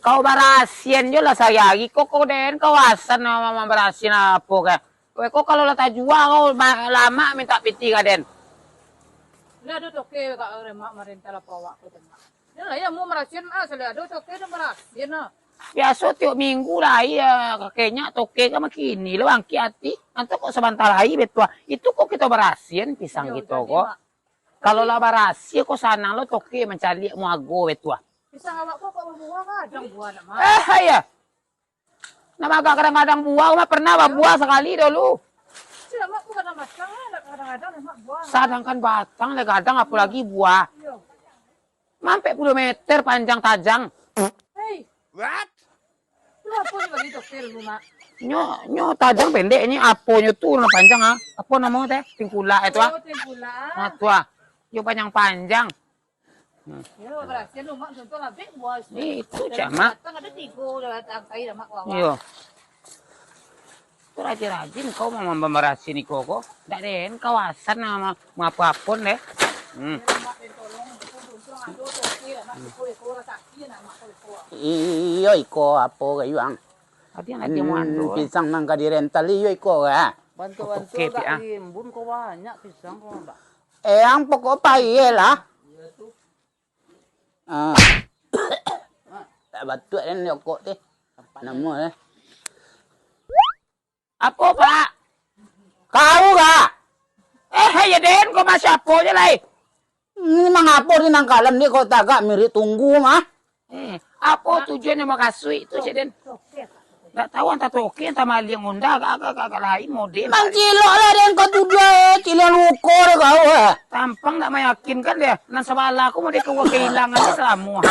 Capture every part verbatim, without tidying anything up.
Kau barasian jo lah sahari-hari. Kok kau den kawasan ma-, ma-, barasian apo kah? Kau, kau kalau lah tajua kau ma-, lamak mintak piti ka den. Lah ado toke ka remak marentah lah pawak ko tu, Mak. Yo lah, yo, mau marasian, ah, saliah ado toke dah marasian, ah. Biaso tiok minggu lah, iyo, kakenyo toke ka makini lah bangkik ati. Anto kok sabanta lai betua. Itu kok kito barasian pisang Yo, kito jadi, kok. Mak. Kalau lah barasian kok sanang lo toke mancaliak muago betua. Pisang awak kok, kok babuah gadang buah nak, Mak? Eh, iyo. Nak magak gadang-gadang buah, Mak pernah babuah sakali dulu. Cik, Mak, kok gadang batang, eh, nak gadang-gadang, Mak, buah. Sadangkan batang lah gadang, apolagi buah. Iyo. Mampek puluah meter panjang tajang. Hei. What? Lu apo ni bagi toke lu, Mak? Nyo, nyo tajang pendek ni, aponyo tu lah panjang, ah. Apo namo teh? Tingkulak itu, ah. Oh, tingkulak. Nah, tu, ah. Yo panjang-panjang. Hmm. Yo, barasian lu, Mak, contoh lah, bek buah. Itu, Cak, Mak. Batang ado tigo, dah batang, kai dah, Mak, bawah. Iyo. Kok rajin-rajin kau ma-, ma-, mambarasian iko ko. Ndak den kawasan ma-, ma-, maapo-apo deh. Hmm. Iyo, iko apo, Yuang? Adi nan ado Hmm, muando. Pisang nan ka dirental iyo iko, ha? Bantu-bantu Oke, agak ah. Rimbun ko banyak pisang ko, Pak. Eh, ang pokok payah lah. Ah. Tak batuk den rokok teh. Namo eh? Apo, Pak? Kau ka? Eh, hai, ya den, kau masih apo je lai? Ini mangapo di nangkalam ni kau tagak mirik tunggu mah? Eh, apo tujuan yang makasuik tu, Cik Den? Ndak tahu antah toke, antah maliang onda, agak, agak, agak lain model. Mancilok lah den kau tuduah, eh, ciliang luko deh kau, eh. Tampang ndak meyakinkan deh. Nan sabalah aku model kau kehilangan selama.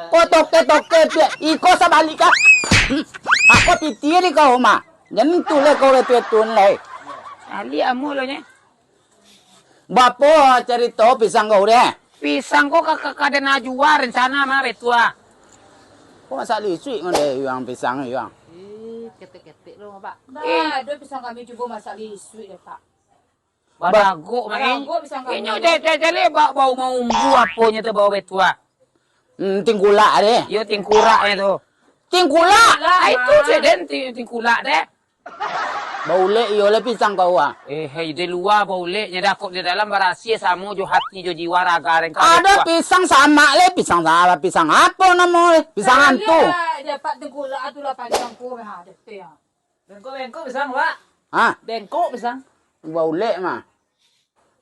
Kau toke-toke, piak. Iko sabalik ka. Aku pitia di kau mah. Jan tu lah kau retu-retun lai. Balik amuh lo nye. Bapo carito pisang kau deh? Pisang ko ka, ka, ka den jua rencana mah, Betua. Kok masak lisuik ngon deh, Yuang, pisang, Yuang? Ih, ketek-ketek lo, Pak. Dah, ado pisang kami cubo masak lisuik deh, Pak. Badagok, Mak, eh. Badagok pisang kami. Inyo je, je, je, le, ba-, bau maumbu aponyo tu, bau Betua. Hmm, tingkulak deh. Yo, tingkurak nyo tu. Tingkulak? Tingkulak, ah, itu Mak. Cek den, ti-, tingkulak deh. Baulek iyo lah pisang kau ah. Eh, hei, di lua bauleknyo dah, kok di dalam barasiah samo jo hati jo jiwa raga den kau Betua. Ado pisang samak le, pisang sa-, pisang apo namo le? Pisang hantu. Nah, dia, dia pak tengkulak tu lah panjang ko, ha, deh, ha. Bengkok-bengkok pisang, Pak. Ha? Bengkok pisang. Baulek mah.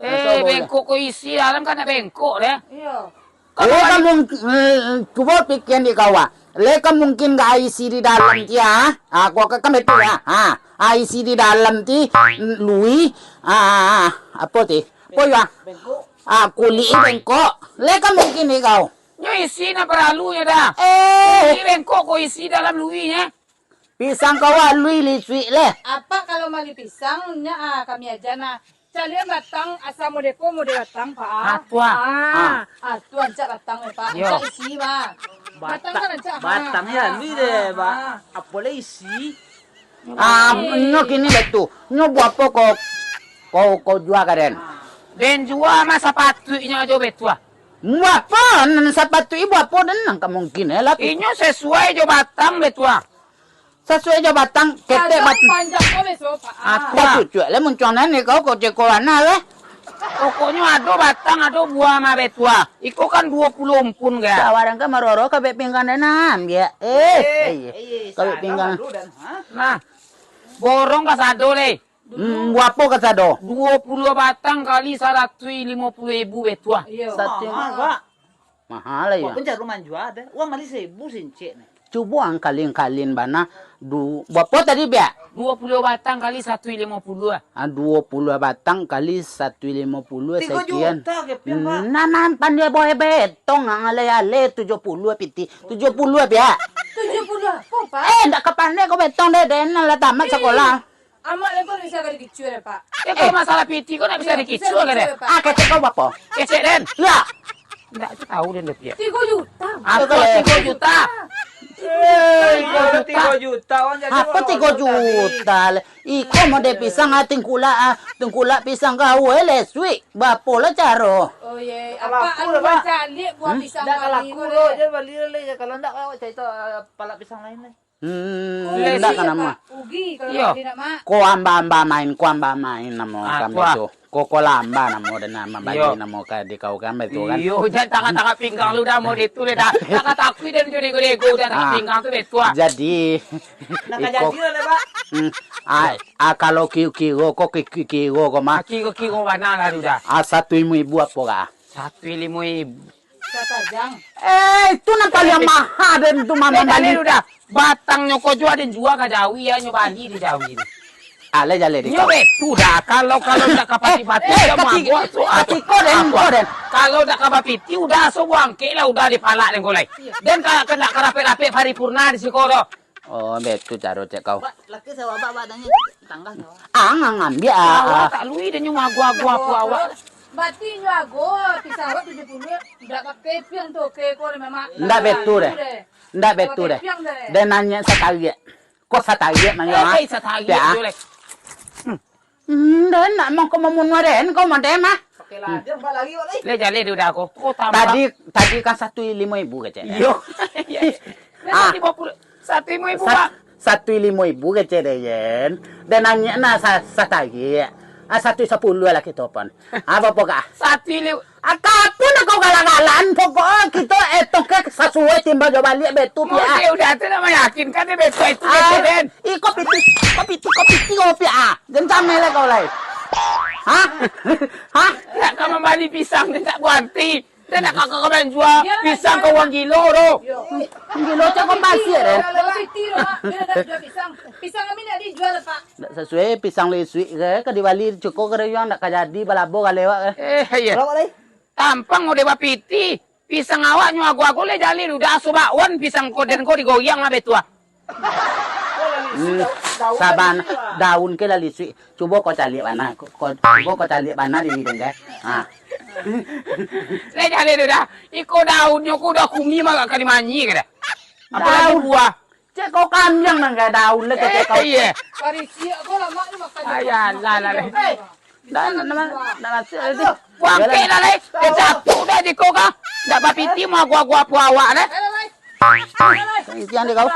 Eh, bengkok ko isi dalam kan nak bengkok deh. Iyo. Kalau Leka mung-, eh, cubo pikian di kau ah. Leka mungkin ka isi di dalam ti ah. Ah, kau kan betul ah. Ha, ah, isi di dalam ti, mm, lui, ah, apo ti? Apo yo ah? Bengkok. Ah, kulik bengkok. Leka mungkin di kau. Nyo isi nak paralu nyo dah. Eh. Kulik bengkok ko isi dalam lui nyo. Pisang kau ah, lui lisuik leh. Apak kalau mali pisang, nya ah, kami aja nah. Calian batang, asa modeko mode batang, Pak. Ah, tu ah. Ah, ah, tu ancak batang, Pak. Yo. Ancak isi, Pak. Batang kan ancak, ah. Batang ya, lui deh, Pak. Ah. Apo leh isi? Ah, nyo kini deh tu. Nyo buapo kau, kau, kau jua ka den? Den jua mah sapatuiknyo ajo Betua. Buapo? Nan sapatuik buapo den nan ka mungkin eh lah tu. Inyo sesuai jo batang Betua. Sasuai jo batang, ketek batang. Panjang ko beso, Pak. Ah, tua. Dah cucuak lah muncuang nan ni kau, kau ceko ana lah. Pokoknyo ado batang, ado buah mah Betua. Iko kan duo puluah umpun ka. Sawaran ka maroro ka bek pinggan dan ambiak. Eh, eh, eh, eh, kabek pinggan. Nah, borong kasado deh. Hmm, buapo kasado? Duo puluah batang kali saratuih limo puluah ribu Betua. Iyo. Satengah, Pak. Mahal lah, yo. Walaupun jarum manjua deh. Wah, mali saribu sincik ni. Cubo ang kalin-kalin bana. Du-, buapo tadi, Biak? Duo puluah batang kali satu limo puluah. Ah, duo puluah batang kali satu limo puluah, tigo juta sakian. Kepian, Pak. Nah, nah, pandai boe betong, ang ale-ale tujuh puluah piti. Tujuh puluah, Biak. Tujuh puluah apo, Pak? Eh, ndak ka pandai ko betong deh, deh, nah lah tamat sakolah. Amak lai ko bisa ka dikicuah deh, Pak. Eh, kalau masalah piti ko nak bisa dikicuah ka deh? Bisa dikicuah, Pak. Ah, kecek kau bapo? Kecek den. Lah. Ndak tahu den deh, Piak. Tigo juta. Apo tigo juta? Eh, tigo juta, wang jadi. Apo tigo juta le? Iko model pisang, ah, tingkulak, ah, tingkulak pisang kau, eh, lesuik. Bapo lah caro? Oh, ye. Apak laku lah, Pak. Caliak buah pisang. Ndak ka laku lo, je bali le. Kalau ndak, awak cari tu, ah, palak pisang lain le. Hmm, ndak ka namo. Rugi kalau bali ndak, Mak. Ko amba-amba main, ko amba main namo kami tu. Ko, ko lah amba namo dan namo bali namo ka di kau kan, betul kan? Iyo, jan tangah-tangah pinggang lu dah, mau di tu le dah. Tangah takui dan jo dego-dego, dah tangah pinggang tu betul ah. Jadi, iko, jadi lah, Pak. Hmm, ah, ah, kalau ki-, kiro ko, ki-, ki-, kiro ko mah. Kiro-kiro bana lah tu dah. Ah, satu limo ibu apo ka? Satu limo ibu. Satajang. Eh, itu nan paliang maha den tu, mama. Dah, dah, bali. Dah. Batangnyo ko jua den jua ka Jawi, ya, nyo bali di Jawi ni. Alai jaleh di. Nyo betu dah, kalau, kalau ndak ka pati-pati, eh, dia kati-, mabok, so, katiko den, apo? Ko den. Kalau ndak ka bapiti, udah, so, buangkek lah, udah dipalak den ko lai. Den ka, ka ndak ka rapek-rapek paripurna di siko doh. Oh, betu caro cek kau. Pak, laki sawa abak, abak tanya, tangga sawa. Ang, ang ambiak, ah, ah. Awak tak lui, dia nyo mago-ago apo awak. Bati nyo ago, pisang awak tujuh puluh, ndak pakai piang tu, ke ko memang. Ndak betu deh. Ndak betu deh. Ndak pakai piang deh. Den nanyek satariak. Ko satariak nanyek, eh, ah. Satariak tu leh. Hmm. Hmm, den nak mau ko mamunuah den, ko model mah. Pakai ladang, Pak, lari, Pak, lari. Leh, jaleh tu dah ko. Ko tambah. Tadi, tadi kan satu limo ibu kecek. Iyo. Ah. Limo puluh. Satu limo ibu, Pak. Satu limo ibu kecek deh, Yen. Den nanyek na sa-, satariak. Ah, satu sapuluah lah kito pon. Ah, bapo ka? Satu limo. Ah, kapun nak kau galak-galakan, pokok kito etong ke sasuai timbang jo baliak betu, Piak. Udah, udah, tu nak meyakinkan dia betu itu, ah, betu, Den. Ih, ko piti, ko piti, ko piti, ko Piak, ah. Jangan cameh lah kau lai. Hah? Hah? Nak ka mambali pisang, dia tak buanti. Den nak ka, ka, ka manjua pisang ka urang gilo tu. Gilo cak ko pasir, eh. Kalau piti tu, Pak, dia nak jual pisang. Pisang kami nak dijual, Pak. Ndak sasuai pisang lesuik ke, ka dibali cuko ka urang, ndak ka jadi balabo ka lewat, eh. Eh, iyo. Kalau, Pak, lai? Tampang udah bapiti. Pisang awak nyo ago-ago leh jaleh tu. Dah aso bakwan pisang ko den ko digoyang lah betu ah. Hmm, saban daun ke lah lisuik. Cubo ko caliak bana, ko, ko, cubo ko caliak bana di hidung ke. Ha. Leh jaleh tu dah. Iko daunnyo ko udah kumi mah agak ka dimanyi ke dah. Apo lagi buah? Cek kau kanjang nan ka daun leh kecek kau. Eh, iyo. Karisiak ko lamak ni makan. Ayalah lah. Eh, Dah, dah, dah, dah, dah, dah, dah. Bangkek lah, lai. Eh, jatuah dah di ko kah. Ndak bapiti mau gua-gua apo awak, lai. Isian di kau.